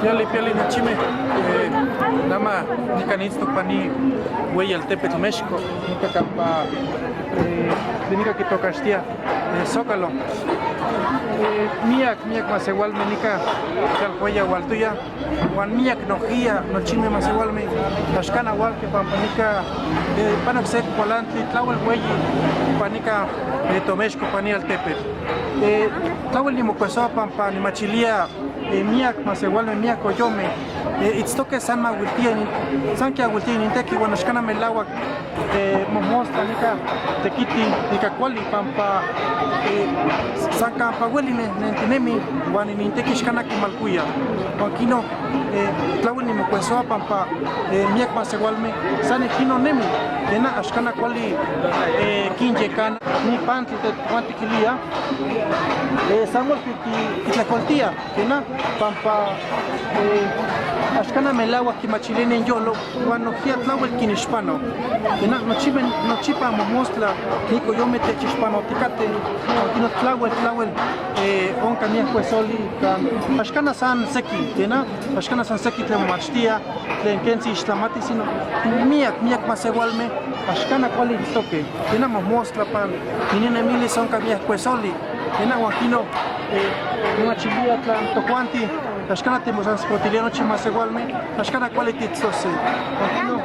Piali, piali nochime, nama nikan itztok pani hueyi altepetl Mexco, nika kampa nika kitokaxtia Zócalo. Miak, miak masewalme nika tlalhueya hualtoya, huan miak nojia nochime masewalme axkana hualke pampa nika panok se kualantli tlawel hueyi panika tomexco pani altepetl. Tlawel nimokuesoa pampa nimachilia miak masewalme, miak koyome, itztoque san mahuiltia, san kiahuiltia ininteki huan axkana melawak mojmostla nika tekiti ika kuali pampa san kampa hueli nentinemi huan ininteki axkana kimalhuia. Huan kino tlawel nimokuesoa pampa miak masewalme san ijkino nemi, kena axkana kuali kinyekana ni pantli huan tikilia Samuel kitlakualtia, kena pampa axkana melawak kimachilia inyolo huan nojkia tlawel kinixpano. Kena nochime nochipa mojmostla ni koyome techixpanotikate huan kino tlawel tlawel onka miak kuesoli kan axkana san seki, kena axkana san seki tlen momachtia tlen kentzi ixtlamati sino miak miak masewalme axkana kuali itztoque, kena mojmostla pan ininemilis onka miak kuesoli, kena huan kino nimachilia tlan tojuanti axkana timosanskotilia nochi masewalme axkana kuali titztose. Huan kino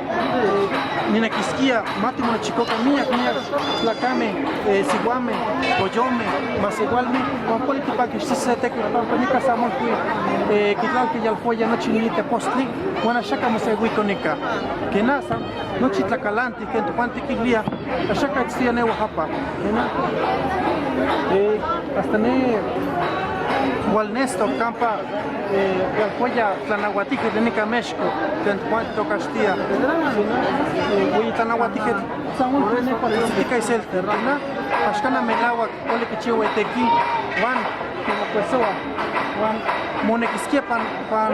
ninekiskia ma timonechikoka miak miak tlakame, sihuame, koyome, masewalme huan kuali tipakixtise se tekitl pampa nika sa molhui kitlalti yalhueya nochi ni tepostli huan axaka mosehuiko nika. Kena san nochi tlakalanti ken tojuanti kilia axaka itztoya ne Oaxaca. Kena hasta ne hualnestok kampa yalhueya tlanahuatijquetl de nika Mexco tlen tojuanti tokaxtia. Hueyi tlanahuatijquetl san molhui nekualtzitztika iselti, kena axkana melawak kuali kichiwa iteki huan kimokuesoa huan monekiskia pan pan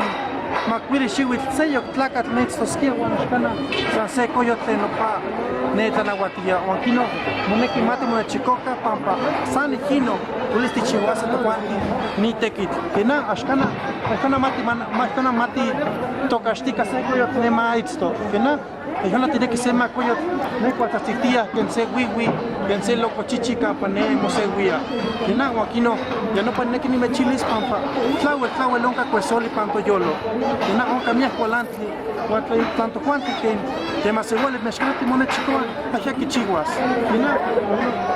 makuili xiwitl seyok tlakatl neitztoskia huan axkana san se koyotl tlen nopa netlanahuatia huan kino moneki ma timonechikoka pampa san ijkino uelis tikchiwase tojuanti ni tekitl. Kena axkana axkana mati axkana mati tokaxtika se koyotl ne ma itzto, kena axkana tineki se makoyotl nekualtzatziltia ken se wiwi ken se locochichi kampa ne moseuia. Kena huan kino ya nopa nineki nimechilis pampa tlawel tlawel onka kuesoli pan toyolo. Kena onka miak kualantli huan tlan tojuanti ken ken masewali axkana timonechikoa axaka kichihuas. Kena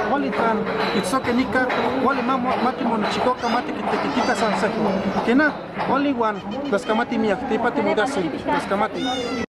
kuali tlan itztoque nika kuali ma timonechikoka ma tiquitequitica san sejco. Kena kuali huan tlaskamati miak, teipa timoitase, tlaskamati.